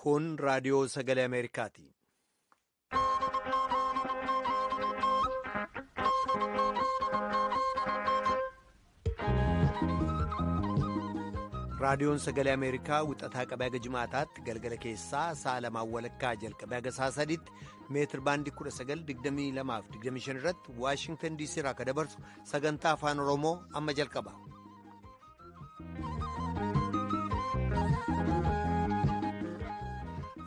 Kun raadiyoo sagalee Ameerikaati. Raadiyoon sagalee Ameerikaa wixataa qabee haga jimaataatti galgala keessaa sa'a lamaan walakkaa jalqabee haga sa'a sadiitti meetir baandii 19,2225 irratti Waashingtan DC irraa akka dabarsu sagantaa afaan Oromoo amma jalqaba.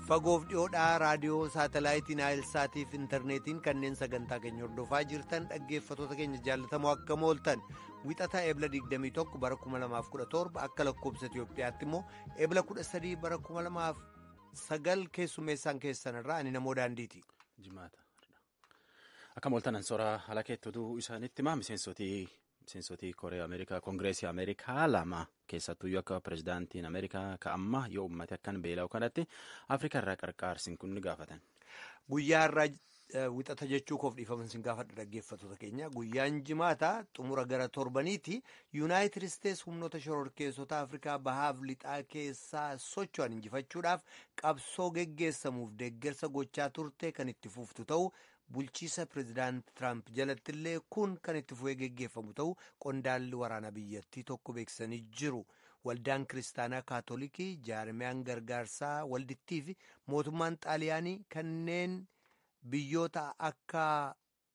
Fagoof dhiyoodhaa raadiyoo saatalaayitiin Naayilsaatii fi intarneetiin kanneen sagantaa keenya hordofaa jirtan dhaggeeffattoota keenya jaallatamoo akkam ooltan wixataa eebla 21 bara 2017 akka lakkoobsa Itiyoophiyaatti immoo eebla 13 bara 2009 keessummeessaan keessan irraa ani namoo daandiiti. Jimaata. Akkam ooltan ansoraa haala keettotuu isaanitti himaa miseensotii Kooree Ameerikaa Koongireesii Ameerikaa lama keessattuyyuu akka pirezidaantiin Ameerikaa ka'amma yoo uummate akkan beela'u kanatti Afrikaa irraa qarqaarsiin kun ni gaafatan. Guyyaa irraa wixata jechuu koof dhiifaman sin gaafadha dhaggeeffattoota keenya. Guyyaan jimaataa xumura gara torbaniiti. Yuunaayitid Isteets humnoota shororkeessota Afrikaa bahaaf lixaa keessaa socho'an injifachuudhaaf qabsoo geggeessamuuf deeggarsa gochaa turte kan itti fuftu ta'u bulchiisa pirezidaant Tiraamp jalatti illee kun kan itti fufee geggeeffamu ta'u qondaalli waraanaa biyyattii tokko beeksisanii jiru. Waldaan Kiristaanaa Kaatolikii, Jaarmiyaan Gargaarsaa Waldittii fi mootummaan Xaaliyaanii kanneen biyyoota akka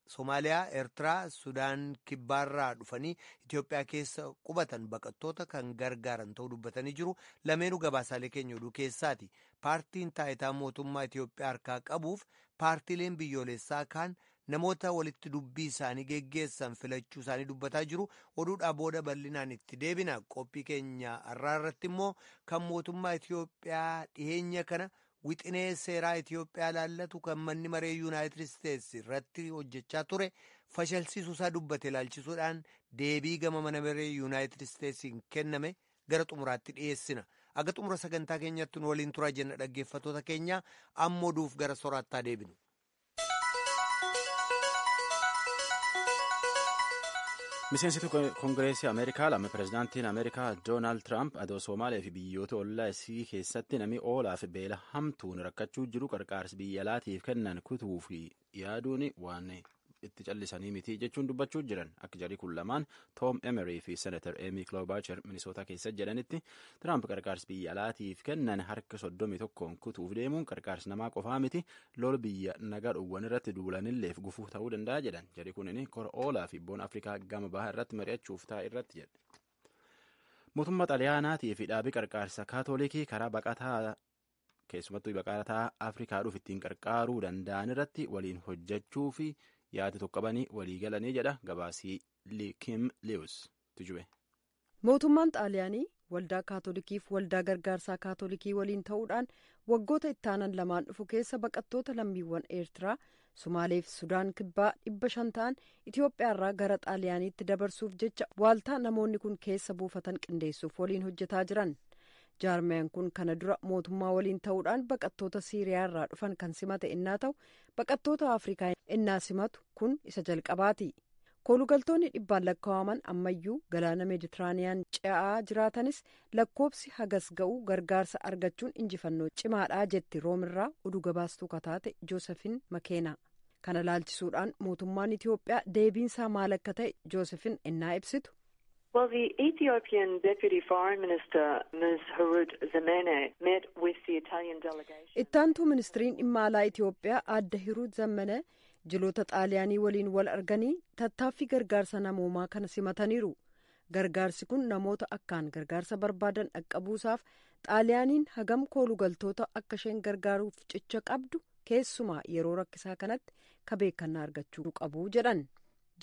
Somaaliyaa, Eertiraa, Sudaan kibbaarraa dhufanii Itoophiyaa keessa qubatan baqattoota kan gargaaran ta'uu dubbatanii jiru. Lameenuu gabaasaalee keenya oduu keessaati. Paartiin taayitaa mootummaa Itoophiyaa harkaa qabuuf paartiileen biyyoolessaa kaan namoota walitti dubbii isaanii geggeessan filachuu isaanii dubbataa jiru. Oduudhaa booda bal'inaan itti deebina. Qophii keenya har'aa irratti immoo kan mootummaa Itoophiyaa dhiheenya kana wixinee seeraa Itoophiyaa laallatu kan manni maree Yuunaayitid Isteets irratti hojjechaa ture fashalsiisuu isaa dubbate ilaalchisuudhaan deebii gama mana maree Yuunaayitid Isteetsiin kenname gara xumuraatti dhiyeessina. Aga xumura sagantaa keenyatti nu waliin turaa jenna dhaggeeffattoota keenya amma oduuf gara soraattaa deebinu. Miseensota Koongireesii Ameerikaa lama pirezidaantiin Ameerikaa Doonaald Tiraamp adoo Soomaalee fi biyyoota ollaa isii keessatti namni oolaa fi beela hamtuun rakkachuu jiru qarqaarsi biyya alaatiif kennan kutuu fi yaaduun waan itti callisanii miti jechuun dubbachuu jiran akka jarri kun lamaan Toom Emery fi Senatar Amy Klobuchar Minisootaa keessa jedhanitti Tiraamp qarqaarsi biyya alaatiif kennan harka 31 kutuuf deemuun qarqaarsi namaa qofaa miti lola biyya nagaa dhowwan irratti duulanilleef gufuu ta'uu danda'a jedhan jarri kunin kora oolaa fi boon Afrikaa gama bahaa irratti mari'achuuf ta'a irratti jedhe. Mootummaa Xaliyaanaatii fi dhaabii qarqaarsa Kaatoolikii karaa baqataa keessumattuu baqataa Afrikaa dhuuf ittiin qarqaaruu danda'an irratti waliin hojjechuu fi yaada tokko qabanii walii galanii jedha gabaasii Kim Lewis tujube. Mootummaan Xaaliyaanii waldaa Kaatolikiif waldaa gargaarsaa Kaatolikii waliin ta'uudhaan waggoota ittaanan lamaan dhufu keessa baqattoota lammiiwwan Eertiraa, Somaaleef Sudaan kibbaa 500 ta'an Itoophiyaarraa gara Xaaliyaaniitti dabarsuuf jecha waaltaa namoonni kun keessa buufatan qindeessuuf waliin hojjetaa jiran. Jaarmiyaan kun kana dura mootummaa waliin ta'uudhaan baqattoota Siiriyaarraa dhufan kan simate innaa ta'u baqattoota Afrikaa innaa simatu kun isa jalqabaati. Koolugaltoonni dhibbaan lakkaa'aman ammayyuu galaana Meeditiraaniyaan ce'aa jiraatanis lakkoobsi hagas ga'uu gargaarsa argachuun injifannoo cimaadhaa jetti Roomirraa oduu gabaastuu kataate Joosefin Makeena. Kana laalchisuudhaan mootummaan Itoophiyaa deebiinsaa maal akka ta'e Joosefin innaa ibsitu. Well, the Ethiopian Deputy Foreign Minister, Ms. Harut Zemene, met with the Italian delegation. Ittaantuu ministiriin dhimma alaa Itoophiyaa aadde Hiruut Zammane jiloota Xaaliyaanii waliin wal arganii tattaaffii gargaarsa namoomaa kana simataniiru. Gargaarsi kun namoota akkaan gargaarsa barbaadan dhaqqabuusaaf Xaaliyaaniin hagam koolugaltoota akka isheen gargaaruuf cicha qabdu keessumaa yeroo rakkisaa kanatti ka beekannaa argachuu qabu jedhan.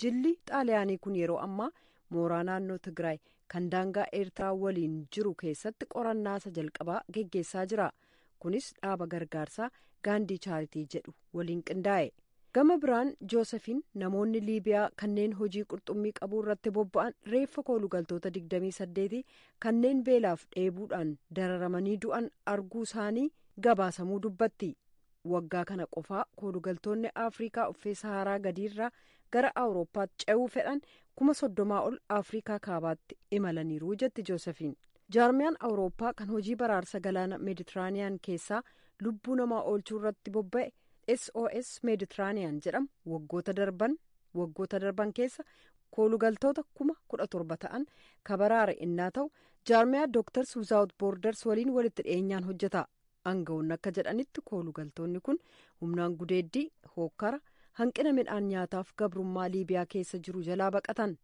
Jilli Xaaliyaanii kun yeroo ammaa mooraa naannoo Tigraay kan daangaa Eertiraa waliin jiru keessatti qorannaa isa jalqabaa geggeessaa jira. Kunis dhaaba gargaarsaa Gaandii Chaaritii jedhu waliin qindaa'e. Gama biraan Joosefiin namoonni Liibiyaa kanneen hojii qurxummii qabuu irratti bobba'an reeffa koolugaltoota 28 kanneen beelaaf dheebuudhaan dararamanii du'an arguu isaanii gabaasamuu dubbatti. Waggaa kana qofaa koolugaltoonni Afrikaa uffee Saharaa gadiirraa gara Awurooppaatti ce'uu fedhan 30,000 ol Afrikaa kaabaatti imalaniiru jetti Joosefiin. Jaarmiyaan Awurooppaa kan hojii baraarsa galaana Meeditiraaniyaan keessaa lubbuu namaa oolchuu irratti bobba'e SOS Meeditiraaniyaan jedhamu waggoota darban keessa koolugaltoota 17,000 ta'an kabaraare innaa ta'u, jaarmiyaa Doctors Without Borders waliin walitti dhiyeenyaan hojjeta. Aangawoonni akka jedhanitti, koolugaltoonni kun humnaan gudeeddii, hookkara, hanqina midhaan nyaataaf gabrummaa Liibiyaa keessa jiru jalaa baqatan.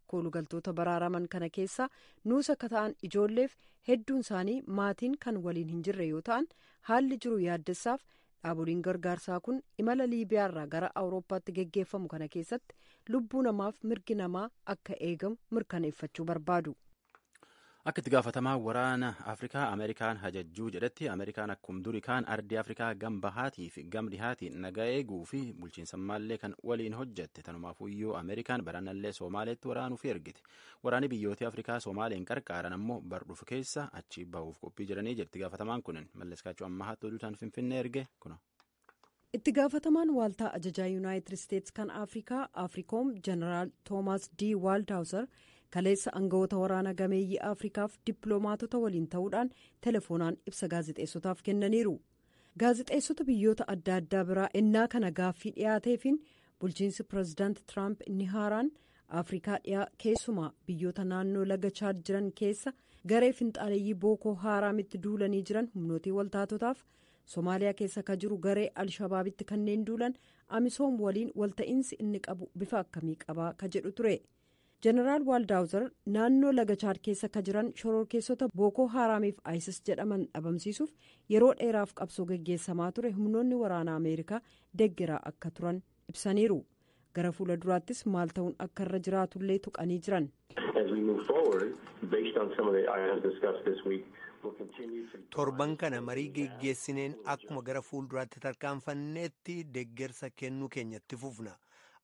Koolugaltoota baraaraman kana keessaa nuusa akka ta'an ijoolleef hedduun isaanii maatiin kan waliin hin jirre yoo ta'an, haalli jiru yaaddessaaf dhaaboliin gargaarsaa kun imala Liibiyaarraa gara Awurooppaatti geggeeffamu kana keessatti lubbuu namaaf mirgi namaa akka eegamu mirkaneeffachuu barbaadu. Akka itti gaafatamaa waraana Afrikaa Ameerikaan hajajjuu jedhetti, Ameerikaan akkum durii kaan ardii Afrikaa gam bahaatii fi gam dhihaatiin nagaa eeguu fi bulchiinsammaallee kan waliin hojjette. Tanumaafuyyuu Ameerikaan baranallee Soomaaleetti waraanuuf ergite. Waraanni biyyoota Afrikaa Soomaaleen qarqaaran ammoo bar dhufu keessa achi bahuuf qophii jedhanii jirti. Gaafatamaan kunin Malleskaachuu Ammahaatti oduutaan Finfinnee erge kuna. Itti gaafatamaan waaltaa ajajaa Yuunaayitid Isteets kan Afrikaa, Afrikoom, Jeneraal Toomaas D Waaldhaawusar kaleessa aangawoota waraana gameeyyii Afrikaaf dippiloomaatota waliin ta'uudhaan telefoonaan ibsa gaazexeessotaaf kennaniiru. Gaazexeessota biyyoota adda addaa biraa ennaa kana gaaffii dhiyaateefiin, bulchiinsi pireezidaanti Tiraamp inni haaraan Afrikaa dhiyaa, keessumaa biyyoota naannoo laga Chaad jiran keessa garee finxaaleeyyii Bookoo Haaraamitti duulanii jiran humnootii waltaatotaaf Somaaliyaa keessa ka jiru garee Alshabaabitti kanneen duulan Amisoom waliin walta'iinsi inni qabu bifa akkamii qabaa ka jedhu ture. Jeneraal Waaldhaawuzar naannoo laga Chaad keessa ka jiran shororkeessota Bookoo Haaraamiif ISIS jedhaman dhabamsiisuuf yeroo dheeraaf qabsoo geggeessamaa ture humnoonni waraanaa Ameerikaa deggeraa akka turan ibsaniiru. Gara fuula duraattis maal ta'uun akka irra jiraatullee tuqanii jiran. As we move forward, based on some of the items discussed this week, we'll continue to Torban kana marii geggeessineen akkuma gara fuulduraatti tarkaanfanneetti deeggarsa kennuu keenyatti fufna.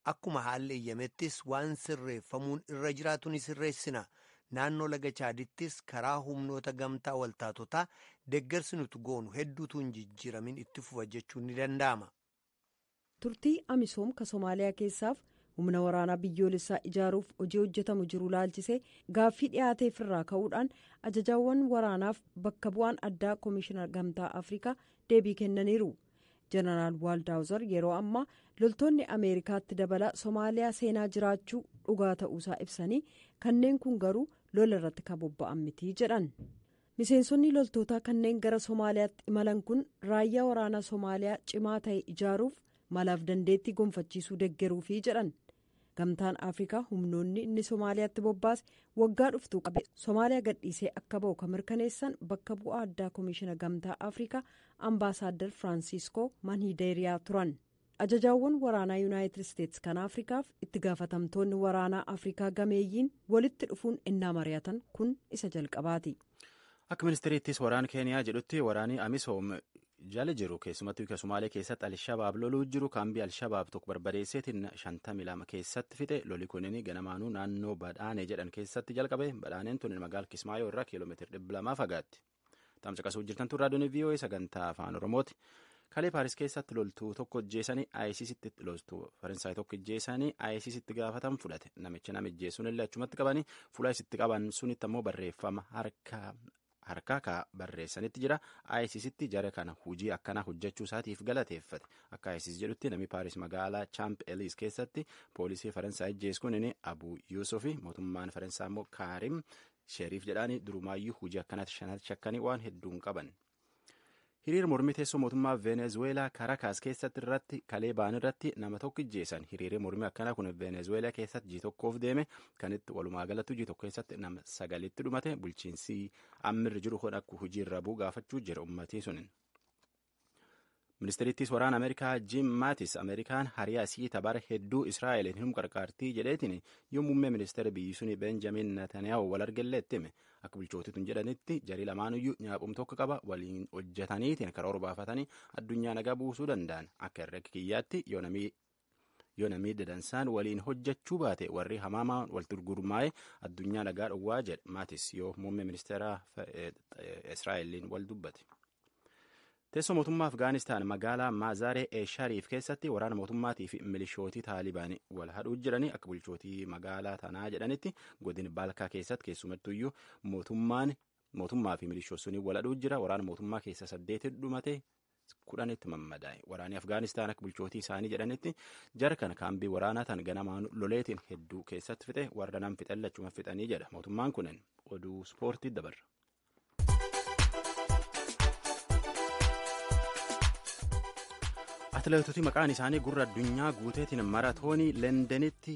Akkuma haalli eeyyamettis waan sirreeffamuun irra jiraatu ni sirreessina. Naannoo laga Chaadittis karaa humnoota gamtaa waltaatotaa deeggarsi nuti goonu hedduutu hin jijjiiramin itti fufa jechuun ni danda'ama. Turtii Amisoom ka Somaaliyaa keessaaf humna waraanaa biyyoolessaa ijaaruuf hojii hojjetamu jiru laalchisee gaaffii dhiyaateef irraa ka'uudhaan, ajajaawwan waraanaaf bakka bu'aan addaa Koomishinar Gamtaa Afrikaa deebii kennaniiru. Jeneraal Waaldhaawuzar yeroo ammaa loltoonni Ameerikaatti dabalaa Somaaliyaa seenaa jiraachuu dhugaa ta'uusaa ibsanii, kanneen kun garuu lola irratti kan bobba'an miti jedhan. Miseensonni loltootaa kanneen gara Somaaliyaatti imalan kun raayyaa waraanaa Somaaliyaa cimaa ta'e ijaaruuf malaaf dandeettii gonfachiisuu deggeruufi jedhan. Gamtaan Afrikaa humnoonni inni Somaaliyaatti bobbaase waggaa dhuftuu qabe Somaaliyaa gadhiisee akka ba'u kan mirkaneessan bakka bu'aa addaa Koomishina Gamtaa Afrikaa, Ambaasaaddar Firaansiiskoo Manhiideeriyaa turan. Ajajaawwan waraanaa Yuunaayitid Isteets kan Afrikaaf itti gaafatamtoonni waraanaa Afrikaa gameeyyiin walitti dhufuun innaa mari'atan kun isa jalqabaati. Akka ministeeriittis waraana Keeniyaa jedhutti, waraanni Amisoom jala jiru keessumattuu kan Sumaalee keessatti Alshabaab loluu jiru kaambii Alshabaab tokko barbadeesseetiin 52 keessatti fixe. Loli kunin ganamaanuu naannoo Badhaanee jedhan keessatti jalqabe. Badhaaneen tun magaala Kismaayoo irraa kiiloomeetira 200 fagaatti. Tamsaqasuu jirtan tun raadiyoon VOA sagantaa Afaan Oromooti. Kalee Paaris keessatti loltuu tokko ajjeesanii ISISitti, loltuu Faransaay tokko ajjeesanii ISISitti gaafatan fudhate. Namicha nama ajjeesuun illee achumatti qabanii, fuula isitti qaban sunitti ammoo barreeffama harkaa ka barreessanitti jira. ISISitti jara kana hojii akkanaa hojjechuu isaatiif galateeffate. Akka ISIS jedhutti, namni Paaris magaalaa Champ Eliis keessatti poolisii Faransaay ajjees kun Abu Yuusufi. Mootummaan Faransaay immoo Kaarim Sheriif jedhaanii durumaayyuu hojii akkanaatti shakkanii waan hedduun qaban. Hiriira mormii teessoo mootummaa Venezueelaa Karakaas keessatti irratti kalee ba'an irratti nama tokko ijjeessan. Hiriirri mormii akkanaa kun Venezueelaa keessatti ji'a tokkoof deeme. Kan itti walumaa galatti ji'a tokko keessatti nama sagalitti dhumate. Bulchiinsi ammirri jiru kun akka hojii irra bu'u gaafachuu jira uummatii sun. Ministeerittis waraana Ameerikaa Jim Maatis Ameerikaan hariyaa isii bara hedduu Israa'eliin hin qarqaartii jedheetiin yoo muummee ministeera biyyi suni Benjamin Netanyahu wal argellee itti hime. Akka bulchootituun jedhanitti, jarii lamaanuyyuu nyaaphum tokko qaba, waliin hojjetaniitiin karoora baafatanii addunyaa nagaa buusuu danda'an. Akka herrega kiyyaatti, yoo namii dadansaan waliin hojjechuu baate, warri hamaamaan wal gurmaa'e addunyaa nagaa dhowwaa jedhe Maatis yoo muummee ministeera Israa'eliin wal dubbate. Teessoo mootummaa Afgaanistaan magaalaa Maazaaree Eeshariif keessatti waraana mootummaatii fi milishootii Taalibaanii wal hadhuu jiranii. Akka bulchootii magaalaa tanaa jedhanitti, godina Baalkaa keessatti keessumattuyyuu mootummaan mootummaa fi milishoot sunii wal hadhuu jira. Waraana mootummaa keessa saddeeti dhumate. 10tti mammadaa'e. Waraanni Afgaanistaan akka bulchootii isaanii jedhanitti jara kana kaambii waraanaa tan ganamaan loleetiin hedduu keessatti fixe, warra nam fixan lachuma fixanii jedha mootummaan kunin. Oduu ispoortii dabarra. Atileetota maqaan isaanii gurra addunyaa guuteetiin maratoonii Lendenitti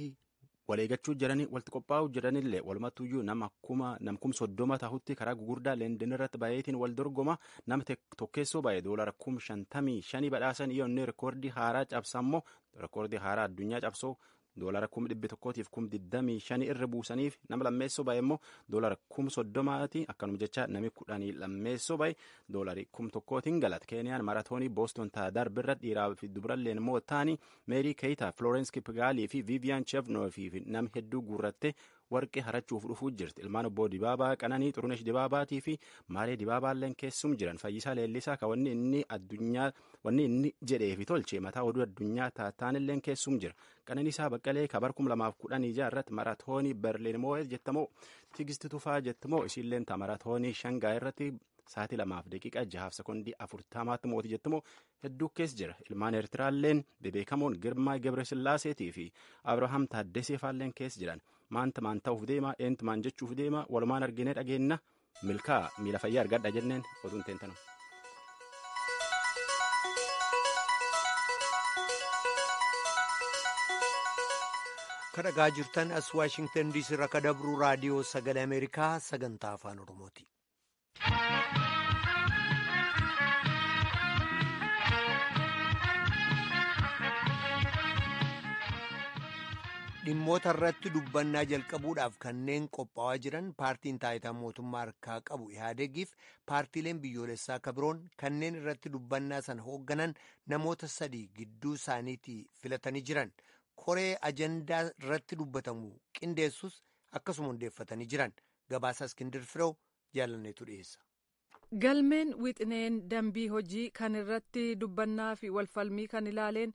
waleegachuu jiranii walitti qophaa'uu jiranillee walumattuyyuu nama 30,000 tahutti karaa gugurdaa Lenden irratti baay'eetiin wal dorgoma. Nama tokkeessoo baay'ee $55,000 badhaasan. Yoo reekoordii haaraa cabsammoo, reekoordii haaraa addunyaa cabsoo, $125,000 irra buusaniif. Nama lammeessoo baay'ee immoo $30,000. Akkanuma jecha nami 10 lammeessoo baay'ee $1,000 galata. Keeniyaan maratoonii Booston taa darbirra dhiiraa fi dubaralleen immoo ta'anii Meerii Keeyita, Florence Kipgaalii fi Vivian Chevnoo fi nam hedduu guurratte warqee harachuuf dhufuu jirti. Ilmaan obbo Dibaabaa Qananii, Xurunesh Dibaabaatii fi Maaree Dibaabaalleen keessum jiran. Fayyisaa Leellisaa ka wanni inni addunyaa wanni inni jedhee fi tolche mataa oduu addunyaa taataanilleen keessum jira. Qananiisaa Baqqalee ka bara 2016 irratti maratoonii Berliin moo'ee jettamoo, Tigisti Tufaa jettamoo, isiilleen ta maratoonii Shangaa irratti sa'aatii 2:06.40tti mootii jettamoo hedduu keessa jira. Ilmaan Eertiraalleen bebeekamoon Girmaa Gebresillaaseetii fi Abrahaam Taaddesee faalleen keessa jiran. Maanta maan ta'uuf deema, eentu maan jechuuf deema, walumaan arginee dhageenna. Milkaa miila fayyaa argadha jenneen oduun teentanu. Kan dhagaa jirtan as Waashingtan DC irraa kan dabru raadiyoo sagalee Ameerikaa sagantaa afaan Oromooti. Dhimmoota irratti dubbannaa jalqabuudhaaf kanneen qophaa'aa jiran paartiin taayitaa mootummaa harkaa qabu Ihaadegiif paartiileen biyyoolessaa akka biroon kanneen irratti dubbannaa sana hoogganan namoota sadii gidduu isaaniitii filatanii jiran. Koree ajandaa irratti dubbatamu qindeessus akkasuma hundeeffatanii jiran. Gabaasa Iskindir Fireew jaalanneetu dhiyeessa. Galmeen wixineen dambii hojii kan irratti dubbannaa fi walfalmii kan ilaaleen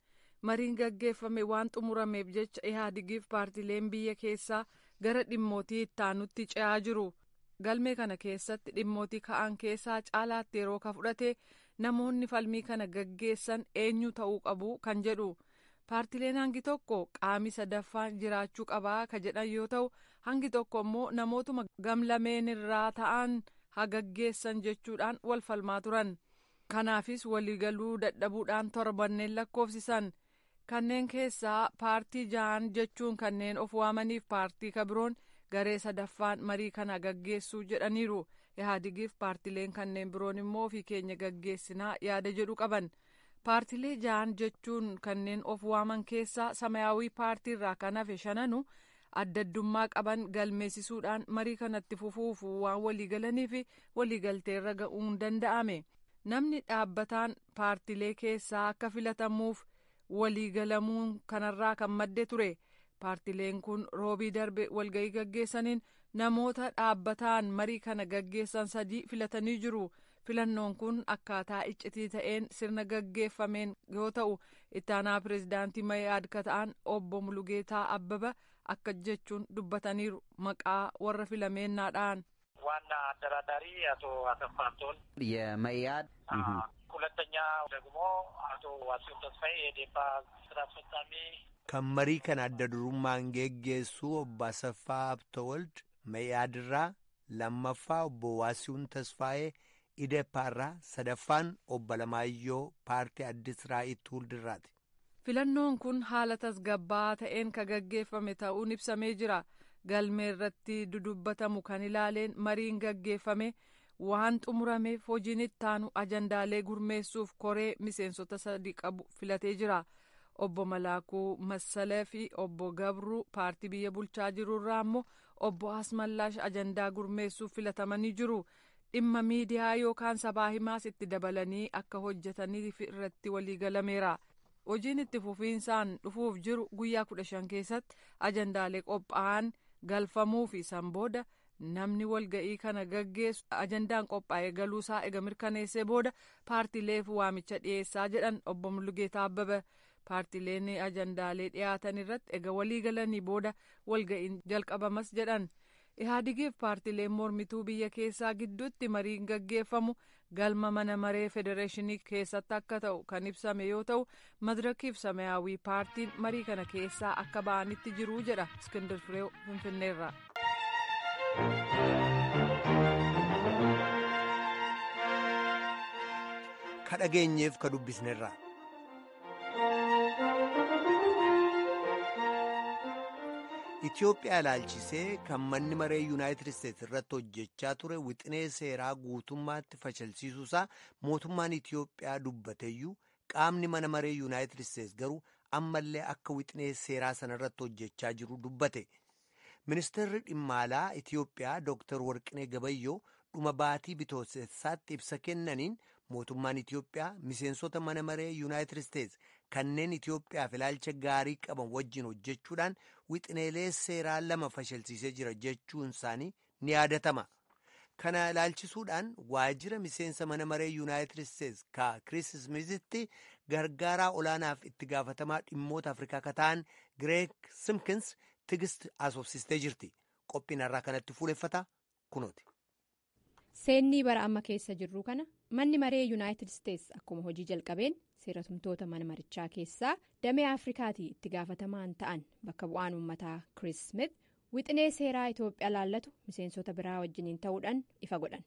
mariin gaggeeffame waan xumurameef jecha Ihaadigiif paartiileen biyya keessaa gara dhimmootii ittaanutti ce'aa jiru. Galmee kana keessatti dhimmootii ka'an keessaa caalaatti yeroo ka fudhate namoonni falmii kana gaggeessan eenyu ta'uu qabu kan jedhu. Paartiileen hangi tokko qaami sadaffaan jiraachuu qabaa ka jedhan yoo ta'u, hangi tokko immoo namootuma gamlameen irraa ta'an haa gaggeessan jechuudhaan wal falmaa turan. Kanaafis waliigaluu dadhabuudhaan torbanneen lakkoofsisan. Kanneen keessaa paartii ja'an jechuun kanneen of waamaniif paartii kabiroon garee sadaffaan marii kana gaggeessuu jedhaniiru. Ihaadigiif paartiileen kanneen biroon immoo ofii keenya gaggeessinaa yaada jedhu qaban. Paartiilee ja'an jechuun kanneen of waaman keessaa Samayaawii paartii irraa kan hafe shananu adda addummaa qaban galmeessisuudhaan marii kanatti fufuuf waan waliigalanii fi waliigalteerra ga'uun danda'ame. Namni dhaabbataan paartiilee keessaa akka filatamuuf waliigalamuun kanarraa kan madde ture. Paartiileen kun roobii darbe walga'ii gaggeessaniin namoota dhaabbataan marii kana gaggeessan sadii filatanii jiru. Filannoon kun akkaataa iccitii ta'een sirna gaggeeffameen yoo ta'u, ittaanaa pirezidaantii Ma'i'aad ka ta'an obbo Mulugeetaa Abbaba akka jechuun dubbataniiru maqaa warra filameennaadhaan. ዋና አደራዳሪ አቶ አሰፋ አንቶን የመኢአድ፣ ሁለተኛ ደግሞ አቶ ዋሲሁን ተስፋዬ የዴፓ ስራ አስፈጻሚ። Kan marii kana adda durummaan geggeessu obbo Asaffaa Habtawald Ma'i'aadirraa, lammaffaa obbo Waasihuun Tasfaayee Idepaarraa, sadaffaan obbo Alamaayyoo paartii Addis Raa'ii Tuuldirraati. Filannoon kun haala tasgabbaa'aa ta'een ka gaggeeffame ta'uun ibsamee jira. Galmee irratti dudubbatamu kan ilaaleen mariin gaggeeffame waan xumurameef hojiin ittaanu ajandaalee gurmeessuuf koree miseensota sadi qabu filatee jira. Obbo Malaakuu Massalee fi obbo Gabruu paartii biyya bulchaa jirurraa immoo obbo Asmallaash ajandaa gurmeessuuf filatamanii jiru. Dhimma miidiyaa yookaan sabaa himaas itti dabalanii akka hojjetaniif irratti waliigalameera. Hojiin itti fufiinsaan dhufuuf jiru guyyaa 15 keessatti ajandaalee qophaa'an galfamuu fi san booda namni walga'ii kana gaggeessu ajandaan qophaa'ee galuusaa ega mirkaneessee booda paartiileef waamicha dhiyeessaa jedhan obbo Mulugeetaa Abbaba. Paartiileen ajandaalee dhiyaatan irratti ega walii galanii booda walga'iin jalqabamas jedhan. Ihaadigiif paartileen mormituu biyya keessaa gidduutti mariin gaggeeffamu galma mana maree federeeshinii keessatti akka ta'u kan ibsame yoo ta'u, Madirakiif Samayaawii paartiin marii kana keessaa akka ba'anitti jiru jedha Iskindir Fireew Finfinneerraa. Ka dhageenyeef ka dubbisnerra. Itoophiyaa ilaalchisee kan manni maree Yuunaayitid Isteetsi irratti hojjechaa ture wixinee seeraa guutummaatti fashalsiisuusaa mootummaan Itoophiyaa dubbateeyyuu, qaamni mana maree Yuunaayitid Isteetsi garuu ammallee akka wixinee seeraa sana irratti hojjechaa jiru dubbate. Ministeerri dhimma alaa Itoophiyaa Dooktar Warqinee Gabayyoo dhuma baatii bitootessaatti ibsa kennaniin, mootummaan Itoophiyaa miseensota mana maree Yuunaayitid Isteetsi kanneen Itoophiyaaf ilaalcha gaarii qaban wajjin hojjechuudhaan wixineelee seeraa lama fashalsiisee jira jechuun isaanii ni yaadatama. Kana ilaalchisuudhaan waajjira miseensa mana maree Yuunaayitid Isteetsi ka Kiriis Smiizitti gargaaraa olaanaaf itti gaafatamaa dhimmoota Afrikaa ka ta'an Gireek Simkins Tigist asoofsistee jirti. Qophiin har'aa kanatti fuuleffata kunooti. Seennii bara amma keessa jirru kana manni maree Yuunaayitid Isteetsi akkuma hojii jalqabeen seeratumtoota mana marichaa keessaa damee Afrikaatii itti gaafatamaan ta'an bakka bu'aan uummataa Kiriis Smith wixinee seeraa Itoophiyaa laallatu miseensota biraa wajjiniin ta'uudhaan ifa godhan.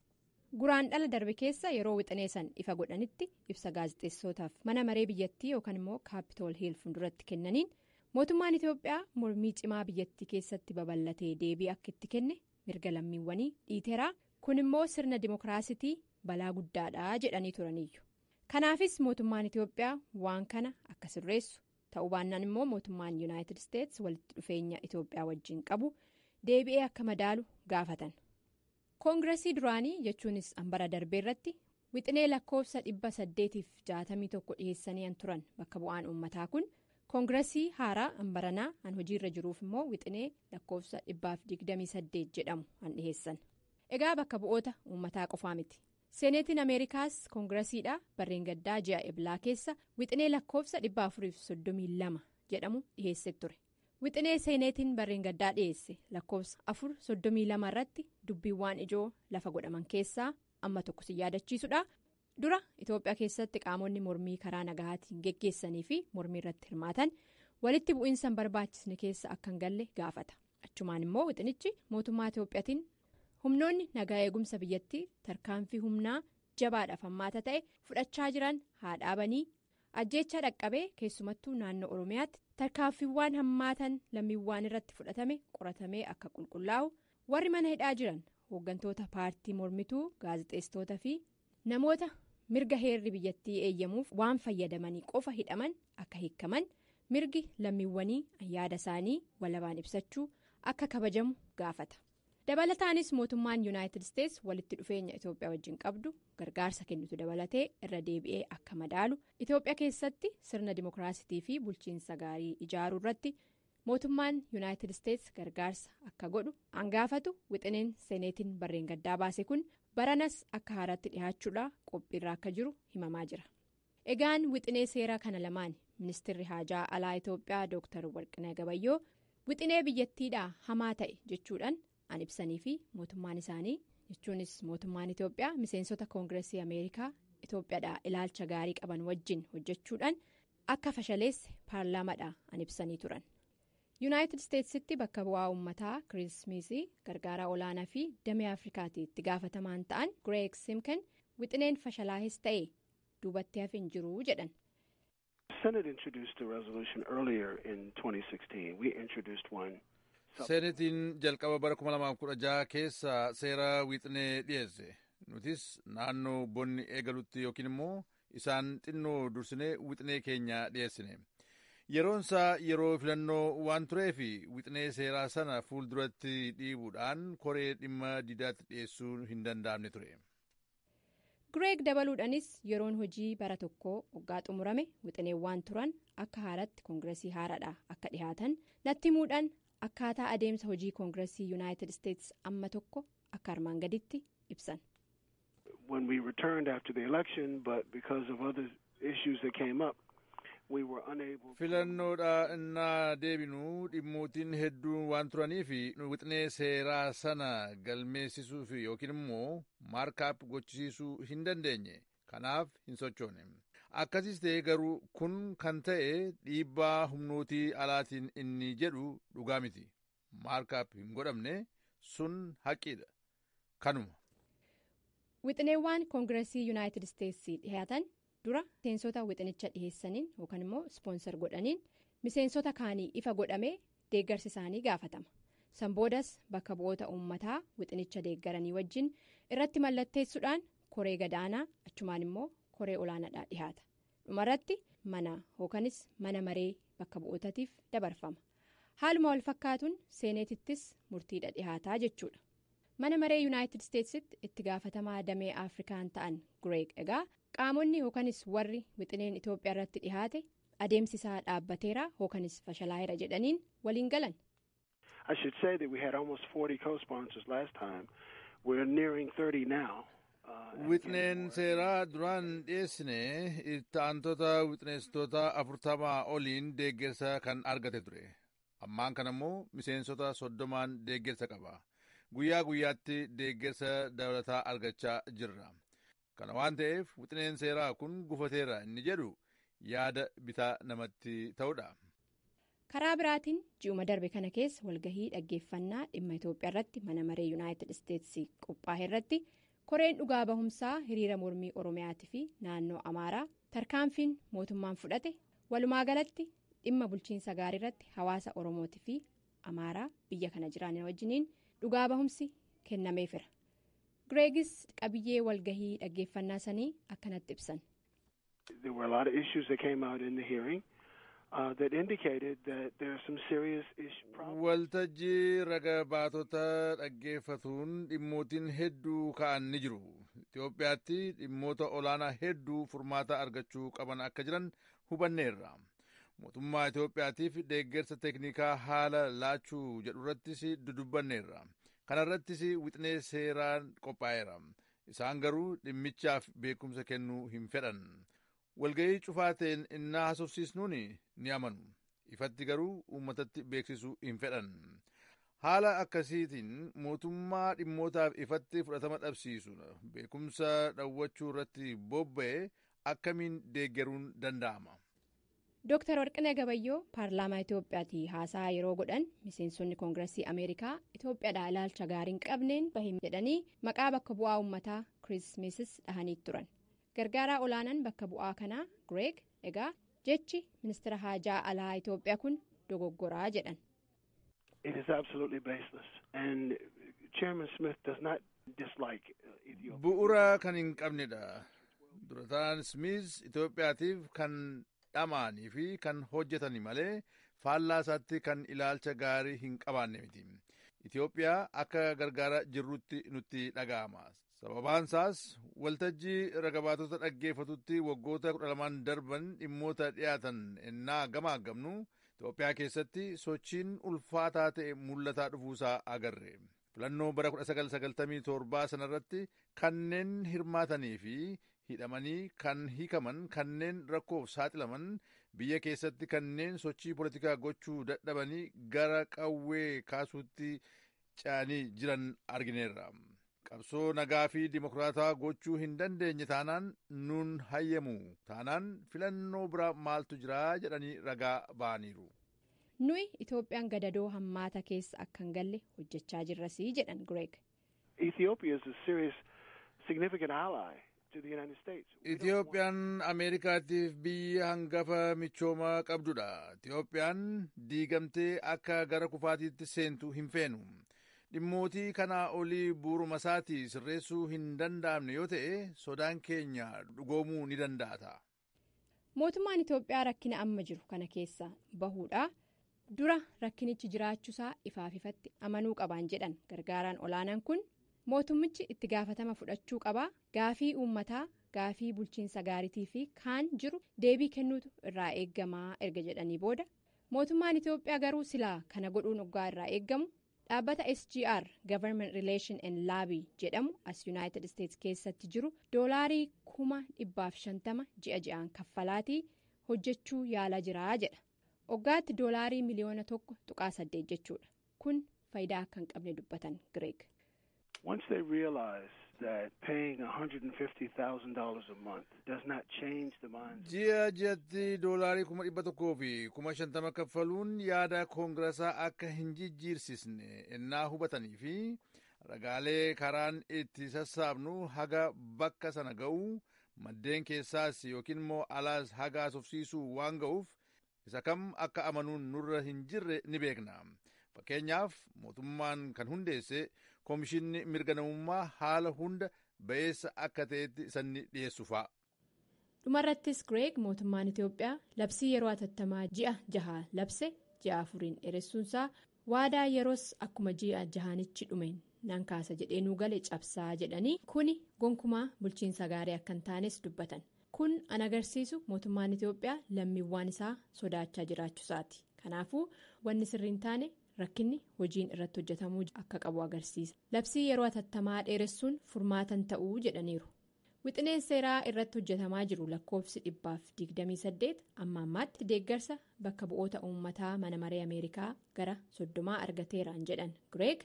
Guraan dhala darbe keessa yeroo wixinee san ifa godhanitti ibsa gaazexeessootaaf mana maree biyyattii yookaan immoo Kaapitool Hiil fuulduratti kennaniin, mootummaan Itoophiyaa mormii cimaa biyyattii keessatti babal'atee deebii akka itti kenne mirga lammiiwwanii dhiiteeraa, kun immoo sirna dimookiraasitii balaa guddaadha jedhanii turaniiyyu. Kanaafis mootummaan Itoophiyaa waan kana akka sirreessu ta'uu baannaan immoo mootummaan Yuunaayitid Isteetsi walitti dhufeenya Itoophiyaa wajjin qabu deebi'ee akka madaalu gaafatan. Koongiresii duraanii jechuunis hambara darbee irratti wixinee lakkoofsa 861 dhiyeessanii an turan bakka bu'aan uummataa kun, koongiresii haaraa hambaranaa an hojiirra jiruuf immoo wixinee lakkoofsa 128 jedhamu an dhiyeessan. Egaa bakka bu'oota uummataa qofaa miti, Seeneetiin Ameerikaas koongiresiidha barreen gaddaa ji'a Eblaa keessa wixinee lakkoofsa 432 jedhamu dhiyeessee ture. Wixinee seeneetiin barreen gaddaa dhiyeesse lakkoofsa 432 irratti dubbiiwwan ijoo lafa godhaman keessaa amma tokko si yaadachiisudha. Dura Itoophiyaa keessatti qaamonni mormii karaa nagahaatiin geggeessanii fi mormii irratti hirmaatan walitti bu'iinsa hin barbaachisne keessa akka hin galle gaafata. Achumaan immoo wixinichi mootummaa Itoophiyaatiin humnoonni nagaa eegumsa biyyattii tarkaanfii humnaa jabaadhaaf hammaata ta'e fudhachaa jiran haa dhaabanii, ajjeechaa dhaqqabee keessumattuu naannoo Oromiyaatti tarkaanfiiwwan hammaatan lammiiwwan irratti fudhatame qoratamee akka qulqullaa'u, warri mana hidhaa jiran hooggantoota paartii mormituu, gaazexeessitoota fi namoota mirga heerri biyyattii eeyyamuuf waan fayyadamanii qofa hidhaman akka hiikaman, mirgi lammiiwwanii yaada isaanii walabaan ibsachuu akka kabajamu gaafata. Dabalataanis mootummaan Yuunaayitid Isteetsi walitti dhufeenya Itoophiyaa wajjin qabdu gargaarsa kennitu dabalatee irra deebi'ee akka madaalu, Itoophiyaa keessatti sirna dimookiraasitii fi bulchiinsa gaarii ijaaruu irratti mootummaan Yuunaayitid Isteetsi gargaarsa akka godhu hangaafatu. Wixineen seeneetiin barreen gaddaa baase kun baranas akka haaraatti dhihaachuudhaa qophiirra akka jiru himamaa jira. Egaan wixinee seeraa kana lamaan ministeerri haajaa alaa Itoophiyaa Dooktar Warqinaa Gabayyoo wixinee biyyattiidhaa hamaa ta'e jechuudhaan an ibsanii fi mootummaan isaanii jechuunis mootummaan Itoophiyaa miseensota Koongiresii Ameerikaa Itoophiyaadhaa ilaalcha gaarii qaban wajjin hojjechuudhaan akka fashaleesse paarlaamaadhaa an ibsanii turan. Yuunaayitid Isteetsitti bakka bu'aa uummataa Kiriis Smiizii gargaaraa olaanaa fi damee Afrikaatii itti gaafatamaan ta'an Gireek Simken wixineen fashalaahis ta'e duubatti hafe hin jiru jedhan. Senate introduced a resolution earlier in 2016. We introduced one. Seenetiin jalqaba bara 2016 keessa seera wixinee dhiyeesse. Nutis naannoo bonni eegalutti yookiin immoo isaan xinnoo dursinee wixinee keenya dhiyeessine. Yeroon isaa yeroo filannoo waan tureef wixinee seeraa sana fuulduratti dhiibuudhaan koree dhimma didaatti dhiyeessuu hin danda'amne ture. Gireeg dabaluudhaanis yeroon hojii bara tokkoo waggaa xumurame wixineewwan turan akka haaratti koongiresii haaraadha akka dhihaatan natti himuudhaan, akkaataa adeemsa hojii koongiresii Yuunaayitid Isteetsi amma tokko akka armaan gaditti ibsan. When we returned after the election, but because of other issues that came up, We were unable. Filannoodha innaa deebinu dhimmootiin hedduun waan turaniif wixinee seeraa sana galmeessisuuf yookiin immoo markup gochisiisuu hin dandeenye. Kanaaf hin sochoone. Akkasis ta'e garuu kun kan ta'e dhiibbaa humnootii alaatiin inni jedhu dhugaa miti. Markup hin godhamne, sun haqiidha. Kanuma. Wixineewwan Koongireesii Yuunaayitid Isteetsii dhiyaatan dura miseensota wixinicha dhiheessaniin yookaan immoo sponsor godhaniin miseensota kaanii ifa godhamee deeggarsi isaanii gaafatama. San boodas bakka bu'oota uummataa wixinicha deeggaranii wajjin irratti mallatteessuudhaan koree gadaanaa, achumaan immoo koree olaanaadhaa dhihaata. Dhumarratti mana yookanis mana maree bakka bu'ootatiif dabarfama. Haaluma wal fakkaatuun seeneetittis murtiidha dhihaataa jechuudha. Mana maree Yuunaayitid Isteetsitti itti gaafatamaa damee Afrikaan ta'an Gireeg egaa qaamonni yookanis warri wixineen Itoophiyaa irratti dhihaate adeemsi isaa dhaabbateera yookanis fashalaa'eera jedhaniin waliin galan. I should say that we had almost 40 co-sponsors last time. We're nearing 30 now. Wixineen seeraa duraan dhiyeessine itti aantota wixineessitoota 40 oliin deeggarsa kan argate ture. Ammaan kana immoo miseensota 30n deeggarsa qaba. Guyyaa guyyaatti deeggarsa dabalataa argachaa jirra. Kana waan ta'eef wixineen seeraa kun gufateera inni jedhu yaada bitaa namatti ta'udha. Karaa biraatiin ji'uma darbe kana keessa walgahii dhaggeeffannaa dhimma Itoophiyaa irratti mana maree Yuunaayitid Isteetsi qophaa'e irratti koreen dhugaa bahumsaa hiriira mormii Oromiyaatii fi naannoo Amaaraa tarkaanfiin mootummaan fudhate, walumaa galatti dhimma bulchiinsa gaarii irratti hawaasa Oromootii fi Amaaraa biyya kana jiran wajjiniin dhugaa bahumsi kennameefira. Gireegis qabiyyee walgahii dhaggeeffannaa sanii akkanatti ibsan. There were a lot of issues that came out in the hearing that indicated that there are some serious issues. Waltajjii raga baatota dhaggeeffatuun dhimmootiin hedduu ka'an ni jiru. Itoophiyaatti dhimmoota olaanaa hedduu furmaata argachuu qaban akka jiran hubanneerra. Mootummaa Itoophiyaatiif deeggarsa teeknikaa haala laachuu jedhurrattis dudubbanneerra. Kana irrattis wixinee seeraan qophaa'eera. Isaan garuu dhimmichaaf beekumsa kennuu hin fedhan. Walga'ii cufaa ta'een innaa haasofsiisnuun ni amanu. Ifatti garuu uummatatti beeksisuu hin fedhan. Haala akkasiitiin mootummaa dhimmootaaf ifatti fudhatama dhabsiisu, beekumsa dhawwachuu irratti bobba'e akkamiin deeggaruun danda'ama? Dooktar Warqinee Gabayyoo paarlaamaa Itoophiyaatii haasaa yeroo godhan miseensonni Koongireesii Ameerikaa Itoophiyaadhaa ilaalcha gaarii hin qabneen bahe jedhanii maqaa bakka bu'aa uummataa Kiriis Smiisis dhahanii turan. Gargaaraa olaanaan bakka bu'aa kanaa Gireeg egaa jechi ministeera haajaa alaa Itoophiyaa kun dogoggoraa jedhan. It is absolutely baseless. And Chairman Smith does not dislike Ethiopia. Bu'uura kan hin qabnedha. Durataan Smith Itoophiyaatiif kan dhama'anii fi kan hojjetani malee faallaa isaatti kan ilaalcha gaarii hin qabaanne miti. Itoophiyaa akka gargaara jirrutti nutti dhaga'ama. Sababaan isaas waltajjii ragabaatota dhaggeeffatutti waggoota 12n darban dhimmoota dhiyaatan ennaa gamaagamnu Itoophiyaa keessatti sochiin ulfaataa ta'e mul'ataa dhufuusaa agarre. Filannoo bara 1997 sanarratti kanneen hirmaatanii fi hidhamanii kan hiikaman, kanneen rakkoof saaxilaman, biyya keessatti kanneen sochii poolitikaa gochuu dadhabanii gara qawwee kaasuutti ce'anii jiran argineerra. Qabsoo nagaa fi dimokiraataa gochuu hin dandeenye taanaan, nun hayyamu taanaan, filannoo bira maaltu jira jedhanii ragaa ba'aniiru. Nuyi Itoophiyaan gadadoo hammaata keessa akka hin galle hojjechaa jirrasii jedhan Gireeg. Ethiopia is a serious, significant ally to the United States. Itoophiyaan Ameerikaatiif biyya hangafa michooma qabdudha. Itoophiyaan diigamtee akka gara kufaatiitti seentu hin feenu. Dhimmootii kanaa olii bu'uuruma isaatii sirreessuu hin danda'amne yoo ta'e, sodaan keenya dhugoomuu ni danda'a. Mootummaan Itoophiyaa rakkina amma jiru kana keessa bahuudha dura rakkinichi jiraachuusaa ifaaf ifatti amanuu qabaan jedhan gargaaraan olaanaan kun. Mootummichi itti gaafatama fudhachuu qabaa, gaafii uummataa, gaafii bulchiinsa gaariitii fi kaan jiru deebii kennuutu irraa eeggamaa erga jedhanii booda, mootummaan Itoophiyaa garuu silaa kana godhuun oggaa irraa eeggamu dhaabbata SGR, Government Relation and Lobby jedhamu as United States keessatti jiru doolaarii 150,000 ji'a ji'aan kaffalaatii hojjechuu yaalaa jira jedha. Waggaatti doolaarii miliyoona 1.8 jechuudha. Kun faayidaa akka hin qabne dubbatan Gireeg. Once they realize that paying $150,000 a month does not change the minds. Ji'a ji'atti doolaarii 150,000 kaffaluun yaada koongirasaa akka hin jijjiirsisne ennaa hubatanii fi ragaalee karaan itti sassaabnu haga bakka sana ga'u, maddeen keessaas yookiin immoo alaas haga asofsiisuu waan ga'uuf, isa kam akka amanuun nurra hin jirre ni beekna. Fakkeenyaaf, mootummaan kan hundeesse koomishinni mirga namummaa haala hunda ba'eessa akka ta'etti sanni dhiyeessu fa'a. Dhumarrattis Gireeg mootummaan Itoophiyaa labsii yeroo atattamaa ji'a 6 labse ji'a 4n dheeressuunsaa waadaa yeroos akkuma ji'a jahanichi dhumeen nan kaasa jedheenuu gale cabsaa jedhanii, kuni gonkumaa bulchiinsa gaarii akka hin taanes dubbatan. Kun an agarsiisu mootummaan Itoophiyaa lammiiwwan isaa sodaachaa jiraachuusaati. Kanaafuu wanni sirrii hin taane rakkinni hojiin irratti hojjetamuu akka qabu agarsiisa. Labsii yeroo atattamaa dheeressuun furmaatan ta'uu jedhaniiru. Wixineen seeraa irratti hojjetamaa jiru lakkoofsi 128 amma ammaatti deeggarsa bakka bu'oota uummataa mana maree Ameerikaa gara 30 argateeraan jedhan Gireeg.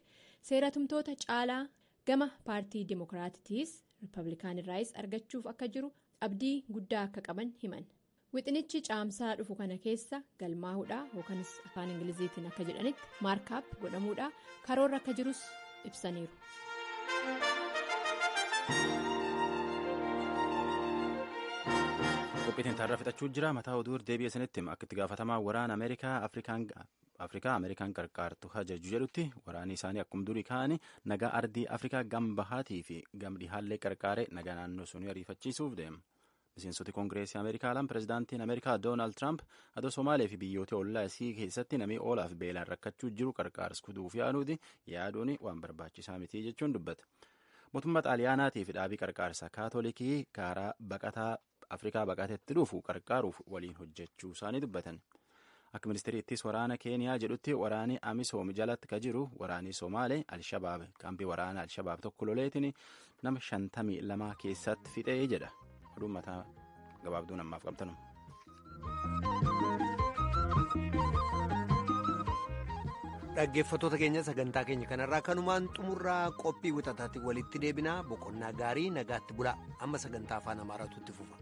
Seeratumtoota caalaa gama paartii Dimookiraatitiis Riippablikaanirraayis argachuuf akka jiru abdii guddaa akka qaban himan. Wixinichi caamsaa dhufu kana keessa galmaa'uudha yookaanis afaan Ingiliziitiin akka jedhanitti markup godhamuudha karoorra akka jirus ibsaniiru. Qophiitiin taarraa fixachuu jira. Mataa oduu deebi'ee sanitti akka itti gaafatamaa waraana Ameerikaa Afrikaa Ameerikaan qarqaartu hajaju jedhutti, waraanni isaanii akkuma durii ka'anii nagaa ardii Afrikaa gam bahaatii fi gam dhihaallee qarqaaree nagaa naannoo sunii ariifachiisuuf deema. Miseensoti Koongireesii Ameerikaa lama pirezidaantiin Ameerikaa Doonaald Tiraamp adoo Somaalee fi biyyoota ollaa isii keessatti namni oolaaf beelaan rakkachuu jiru qarqaarsa kuduuf yaaduuti yaaduun waan barbaachisaa miti jechuun dubbata. Mootummaa Xaaliyaanaatii fi dhaabii qarqaarsa Kaatolikii karaa baqataa Afrikaa baqateetti dhufu qarqaaruuf waliin hojjechuu isaanii dubbatan. Akka ministeerri waraana Keeniyaa jedhutti, waraanni Amisoom jalatti ka jiru waraanni Somaalee Alshabaab kaampii waraana Alshabaab tokko loleetiin nama 52 keessatti fixee jedha. Oduun mataa gabaabduun ammaaf qabtanu. Dhaggeeffattoota keenya, sagantaa keenya kanarraa kanumaan xumurraa. Qophii wixataatti walitti deebinaa. Boqonnaa gaarii, nagaatti bulaa. Amma sagantaa afaan Amaaraatu itti fufa.